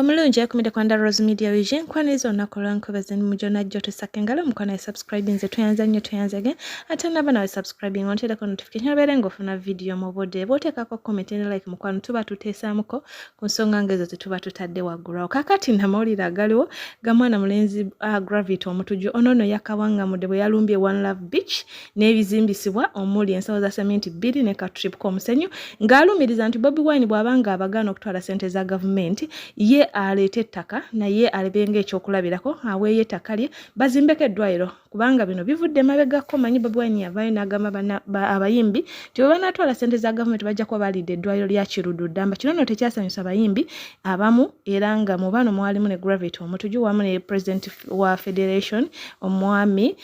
Omulungi akumide kwanda Rose Media Vision nkwaniriza olunaku olwankubaza emimu gyonna jjo tusaka engalo mukwano ya subscribing nze tweyanza nnyo tweyanzage ate naba nawe subscribing onteereko notification obeere ng'ofuna vidiyo mu budde bw'oteekako comment ne like mukwano tuba tuteesaamuko ku nsonga ng'ezo zetuba tutadde waggulu awo. Kaakati namawulire agaliwo ga mwana mulenzi Gravity Omutujju ono nno yakawangamudde bwe yalumbye One Love Beach n'ebizimbisibwa omuli ensawo za seminti bbiri ne ka trip k'omusenyu ng'alumiriza nti Bobi Wine bw'aba nga abagaana okutwala ssente za gavumenti ye aleete ettaka naye alebe ng'ekyokulabirako aweeyo ettaka lye bazimbeko eddwaliro kubanga bino bivudde emabegako. Manyi Bobi Wine yavaayo n'agamba abayimbi nti bwe banaatwala ssente za gavumenti bajja kuba balidde eddwaliro lya Kiruddu ddamba. Kino nno tekyasanyusa bayimbi abamu era nga mu bano mwalimu ne Gravity Omutujju wamu ne president wa federation omwami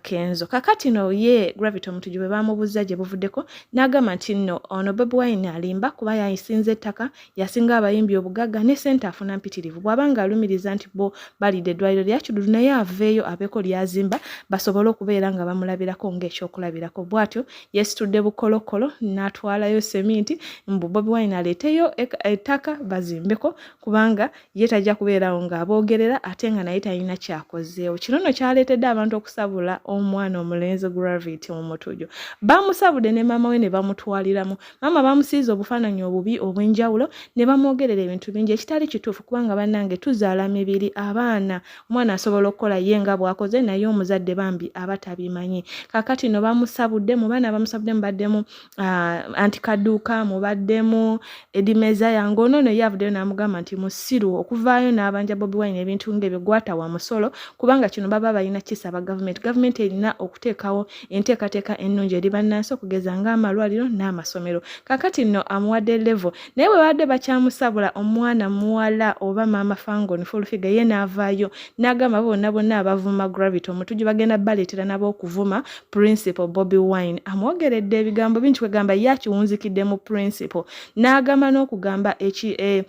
Kenzo. Kakati no ye Gravity Omutujju bwe bamubuuzza gye buvuddeko n'agamba nti nno ono Bobi Wine alimba kuba yasinze ettaka, yasinga abayimbi obugagga ne ssente afuna mpitirivu. Bw'aba ng'alumiriza nti bo balidde eddwaliro lya Kidudu naye aveeyo abeeko ly'azimba basobole okubeera nga bamulabirako ng'ekyokulabirako. Bw'atyo yeesitudde bukolokolo n'atwalayo seminti mbu Bobi Wine aleeteyo ettaka bazimbeko kubanga ye tajja kubeerawo ng'aboogerera ate nga naye talina kyakozeewo. Kino nno kyaleetedde abantu okusabula omwana omulenzi Gravity Omutujju. Bamusabudde ne maama we ne bamutwaliramu. Maama bamusiize obufaananyi obubi obw'enjawulo ne bamwogerera ebintu bingi ekitali kituufu kubanga bannange tuzaala mibiri abaana omwana asobola okukola ye nga bw'akoze naye omuzadde bambi aba tabimanyi. Kaakati no bamusabudde mu baana bamusabudde mubaddemu anti kaduuka mubaddemu Eddie Mezaya ng'ono no ye avuddeyo n'amugamba nti musiru okuvaayo n'abanja Bobi Wine ebintu ng'ebyo gwatawa musolo kubanga kino baba balina kisaba gavumenti. Gavumenti erina okuteekawo enteekateeka ennungi eri bannansi okugeza ng'amalwaliro n'amasomero. Kaakati nno amuwadde level naye bwe babadde bakyamusabula omwana muwala oba maama Fangon Full Figure ye n'avaayo n'agamba bonna bonna abavuma Gravity Omutujju bagenda baleetera nabo okuvuma Principal Bobi Wine. Amwogeredde ebigambo bingi kwegamba ye akiwunzikidde mu Principal n'agamba n'okugamba eki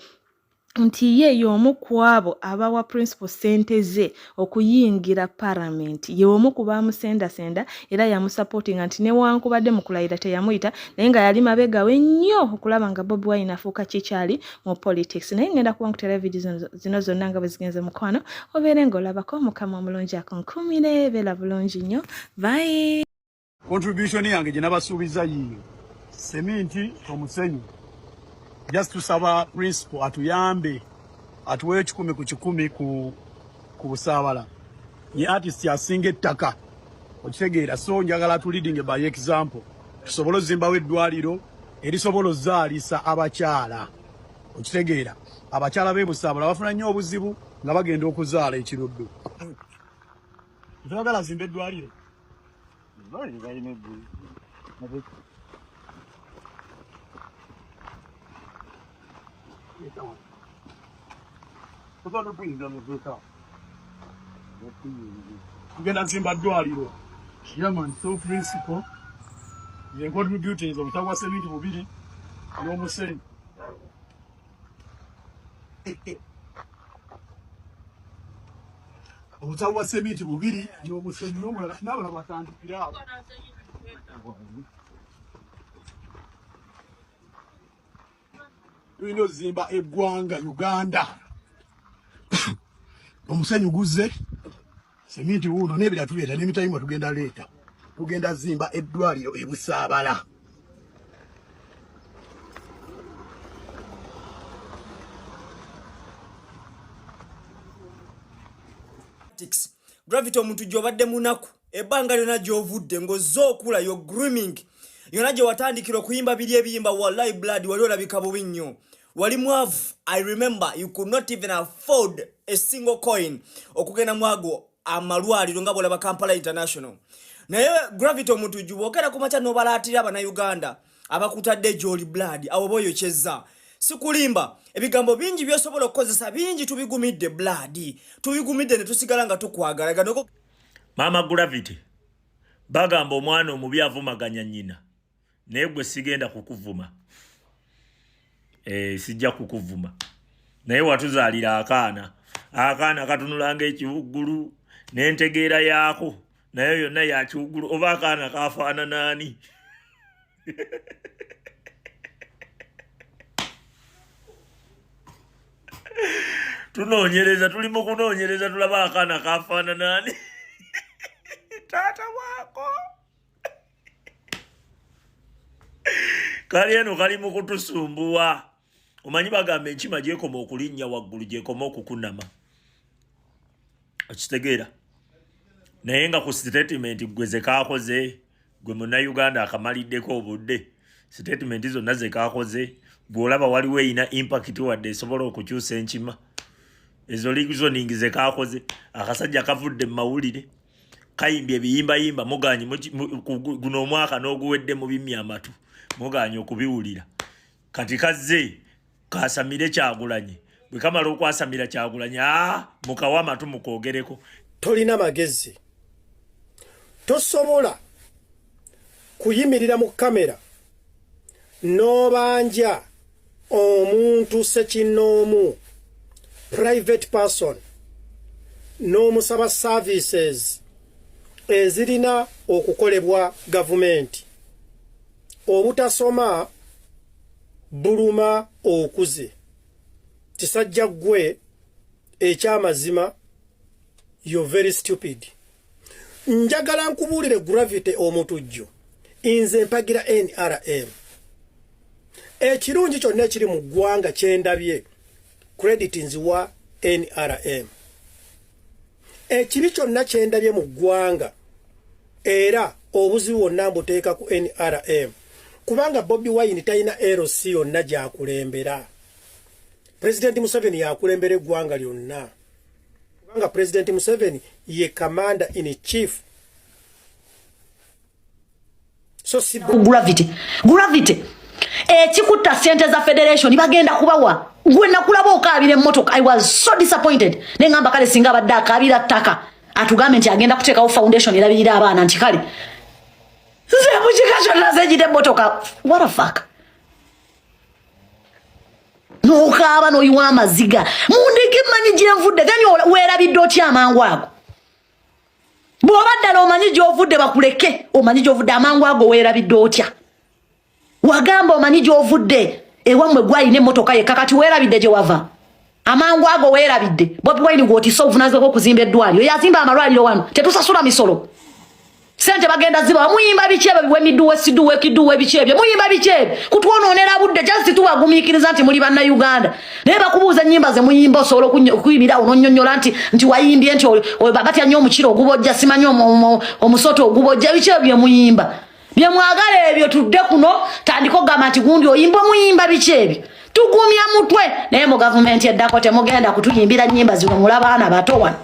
nti ye y'omu ku abo abawa Principal ssente ze okuyingira Paramenti. Ye omu ku baamusendasenda era yamusapootinga nti newankubadde mu kulayira teyamuyita naye nga yali mabega we nnyo okulaba nga Bobi Wine afuuka kikyali mu politics. Naye ngenda kuba nkutera vidiyo zino zonna nga bwe zigenze mukwano obeere ng'olabako. Mukama omulungi akunkuumire, beera bulungi nnyo. Bye. Contribution yange gye nabasuubiza yiyo seminti omusenyu. Just tusaba principal atuyambe atuweeyo 100 ku 100 ku Busaabala. Ye artist asinga ettaka okitegeera, so njagala tu leading by example tusobole ozimbawo eddwaliro erisobola ozaalisa abakyala okitegeera. Abakyala b'e Busaabala bafuna nnyo obuzibu nga bagenda okuzaala ekiruddu. Twagala zimba eddwaliro. Tugenda zimba ddwaliro. Yeah man, so principal ye contributing obutabo bwa seminti bubiri n'omusenyu. Obutabo bwa seminti bubiri n'omusenyu n'omulala n'abalala batandikira awo. Tulina ozimba eggwanga Uganda. Omusenyu guzze, seminti wuuno n'ebirala tuleeta n'emitayimbwa tugenda leeta. Tugenda zimba eddwaliro e Busaabala. Gravity Omutujju obadde munaku ebbanga lyonna gy'ovudde ng'ozze okula yo grooming yonna gye watandikira okuyimba biri ebiyimba wallahi blood wali olabika bubi nnyo wali mwavu. I remember you could not even afford a single coin okugenda mwago amalwaliro nga bwolaba Kampala International. Naye Gravity Omutujju bwogera ku makya n'obalaatira Abannayuganda abakutadde gy'oli blood awo oba oyokyezza. Sikulimba, ebigambo bingi by'osobola okukozesa bingi tubigumidde blood, tubigumidde ne tusigala nga tukwagala. Gano Maama Gravity, bagamba omwana omubi avumaganya nnyina, naye gwe sigenda kukuvuma. Sijja kukuvuma, naye watuzaalira akaana, akaana katunula ng'ekiwuggulu n'entegeera yaako nayo yonna ya kiwuggulu. Oba akaana kafaanana ani? Tunoonyereza, tuli mu kunoonyereza, tulaba akaana kafaanana ani taata waako. Kali eno kali mu kutusumbuwa. Omanyi bagamba enkima gyekoma okulinnya waggulu gyekoma okukunama, okitegeera? Naye nga ku sitatimenti gwe zekakoze, gwe Munnayuganda akamaliddeko obudde, sitatimenti zonna zekakoze gweolaba waliwo erina impact wadde esobola okukyusa enkima ezo reasoning zekakoze. Akasajja kavudde mu mawulire kayimbye ebiyimbayimba, muganye guno omwaka n'oguwedde mubimya amatu, muganye okubiwulira. Kati kazze kasamire Kyagulanyi, bwe kamala okwasamira Kyagulanyi, mukawa amatu mukwogereko. Tolina magezi, tosobola kuyimirira mu kamera n'obanja omuntu sekinnoomu, private person, n'omusaba services ezirina okukolebwa gavumenti. Obutasoma buluma okuze. Kisajja ggwe, ekyamazima you're very stupid. Njagala nkubuulire, Gravity Omutujju, nze mpagira NRM. Ekirungi kyonna ekiri mu ggwanga kyendabye, credit nziwa NRM. Ekibi kyonna kyendabye mu ggwanga, era obuzibu bwonna mbuteeka ku NRM, kubanga Bobi Wine talina LC yonna gyakulembera. Pulezidenti Museveni yakulembera eggwanga lyonna, kubanga Pulezidenti Museveni ye commander in chief. So si Gravity, Gravity, ekikutta sente za federation bagenda kubawa. Gwe nakulaba okaabira emmotoka, I was so disappointed. Neŋŋamba kale singa abadde akaabira ttaka, atugambe nti agenda kuteekawo foundation erabirira abaana, nti kale nze mukika kyonna zegida emmotoka. What a fuck! N'okaaba n'oyiwa amaziga, mundeke, mmanyi gyenvudde. Then weerabidde otya amangu ago? Bw'oba ddala omanyi gy'ovudde, bakuleke. Omanyi gy'ovudde, amangu ago weerabidde otya? Wagamba omanyi gy'ovudde, ewammwe gwalina emmotoka yekka, kati weerabidde gye wava amangu ago. Weerabidde Bobi Wine gw'otisse obuvunanyizibwa bw'okuzimba eddwaliro, yazimba amalwaliro wano, tetusasula misolo, sente bagenda zibawa. Muyimba biki ebyo biwemiduwe siduwe kiduwe biki ebyo muyimba biki ebyo kutwonoonera budde? Just tubagumiikiriza nti muli Bannayuganda, naye bakubuuza ennyimba ze muyimba, osobola okuyimirawo n'onnyonnyola nti wayimbye nti batya nnyo omukiro ogubojja, simanyi omusoto ogubojja, biki ebyo bye muyimba bye mwagala ebyo? Tudde kuno, tandika okugamba nti gundi oyimba, omuyimba biki ebyo? Tugumya mutwe, naye mu gavumenti eddako temugenda kutuyimbira nnyimba zino. Mulabaana bato wano.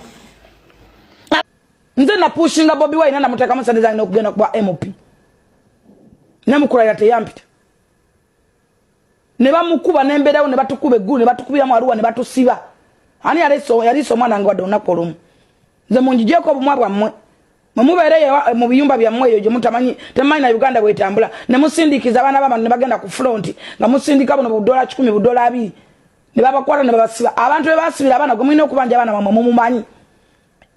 Nze napushinga Bobi Wine, namuteekamu sente zange n'okugenda kuba MP, nemukulayira teyampita, ne bamukuba nembeerawo, ne batukuba eggulu, ne batukubiramu Aluwa, ne batusiba. Ani yaliisa omwana wange wadde olunaku olumu? Nze munjigyeko obumwa bwammwe, mwe mubeereyo mu biyumba byammwe eyo gye mutamanyi, temumanyi na Uganda bwetambula, ne musindikiza abaana b'abantu ne bagenda ku front nga musindika buno budola 100, budola 20, ne babakwata ne babasiba. Abantu be basibira abaana, gwe mulina okubanja abaana bamwe mumumanyi,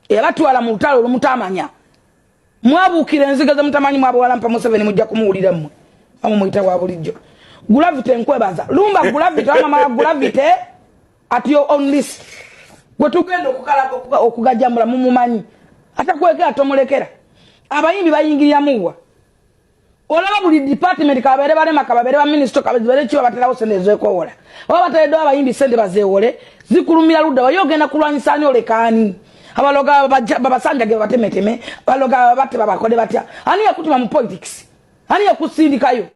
eyabatwala mu lutalo olumutamanya. Mwabuukira enziga zemutamanyi, mwabawalampa Museveni, mujja kumuwulira mmwe amumuyita wa bulijjo. Gravity, nkwebaza. Lumba Gravity, wamama Gravity, at your own list. Gwe tugenda okukalaga okugajambula mumumanyi, atakwekera tomulekera. Abayimbi bayingiriramuwa? Olaba buli department, kababeere balema, kababeere baminisita, kababeere kiba, baterawo sente ezekwowola, oba batereddewo abayimbi sente bazewole, zikulumira ludda waye. Ogenda kulwanyisa ani? Olekaani? Abaloga babasanjage, babatemeteme, abaloga babate, babakole batya? Ani yakutuma mu politics? Ani yakusindikayo?